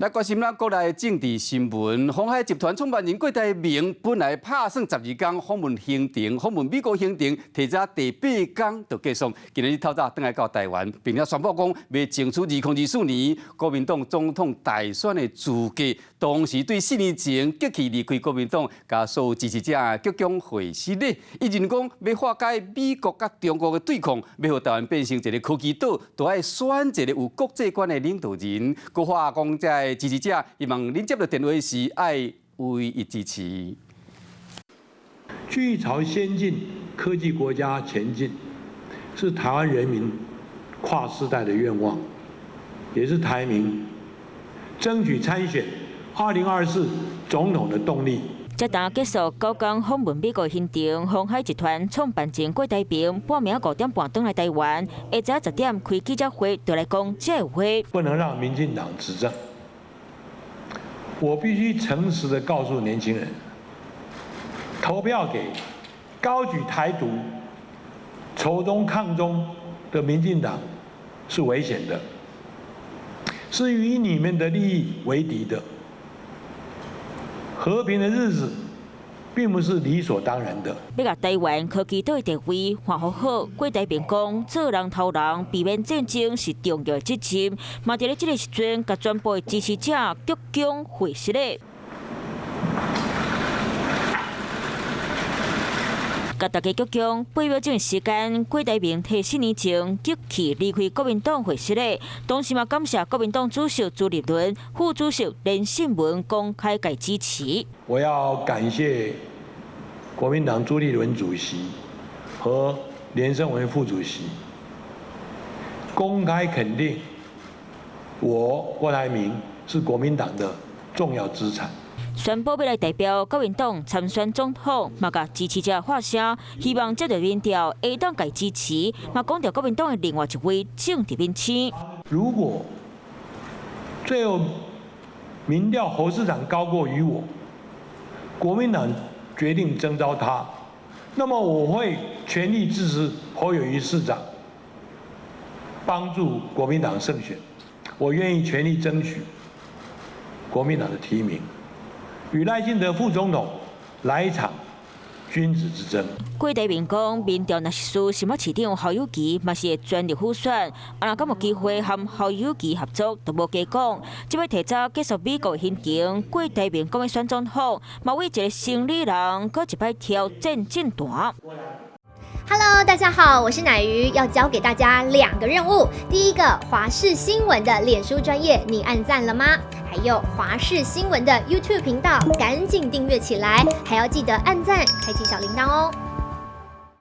來關心咱國內政治新聞，鴻海集團創辦人郭台銘本來拍算12工訪問行程，訪問美國行程提早第八工就結束，今仔日透早轉來到台灣，並且宣布講欲爭取2024年國民黨總統大選的資格。同時對4年前激氣離開國民黨，共所有支持者鞠躬會失禮。伊認為講欲化解美國佮中國的對抗，欲予台灣變成一个科技島，都愛選一个有國際觀的領導人。閣話講這个支持者希望恁接到電話時，愛予伊支持。繼續朝先進科技國家前進，是台灣人民跨世代的願望，也是台銘爭取參選2024總統的動力。這當結束9工訪問美國行程，鴻海集團創辦人郭台銘半暝5點半轉來台灣，下晝10點開記者會，就來講這話。不能讓民進黨執政。我必須誠實的告訴年輕人，投票給高舉台獨、仇中抗中的民進黨是危險的，是與你們的利益為敵的。和平的日子並不是理所當然的。欲共台灣科技島的地位恢復好，郭台銘講做人頭人，避免戰爭是重要的責任。嘛佇咧這个時陣，共全部的支持者鞠躬會失禮。共大家鞠躬8秒鐘的時間，郭台銘替4年前激氣離開國民黨會失禮，同時嘛感謝國民黨主席朱立倫、副主席連勝文公開共支持。我要感謝國民黨朱立倫主席和連勝文副主席公開肯定我郭台銘是國民黨的重要資產。宣布欲來代表國民黨參選總統，嘛共支持者發聲，希望這個民調會當共支持，嘛講著國民黨的另外一位政治明星。如果最後民調侯市長高過於我，國民黨決定徵召他，那麼我會全力支持侯友宜市長，幫助國民黨勝選。我願意全力爭取國民黨的提名，與賴清德副總統來一場君子之爭。郭台銘講，民調若是輸新北市長侯友宜，嘛是會全力輔選。啊，若敢有機會和侯友宜合作，就無加講。這擺提早結束美國行程，郭台銘講欲選總統，嘛為一个生理人，閣一擺挑戰政壇。 Hello，大家好，我是乃瑜，要交給大家兩個任務。第一個，華視新聞的臉書專頁，你按讚了嗎？還有華視新聞的 YouTube 頻道，趕緊訂閱起來，還要記得按讚，開啟小鈴鐺哦。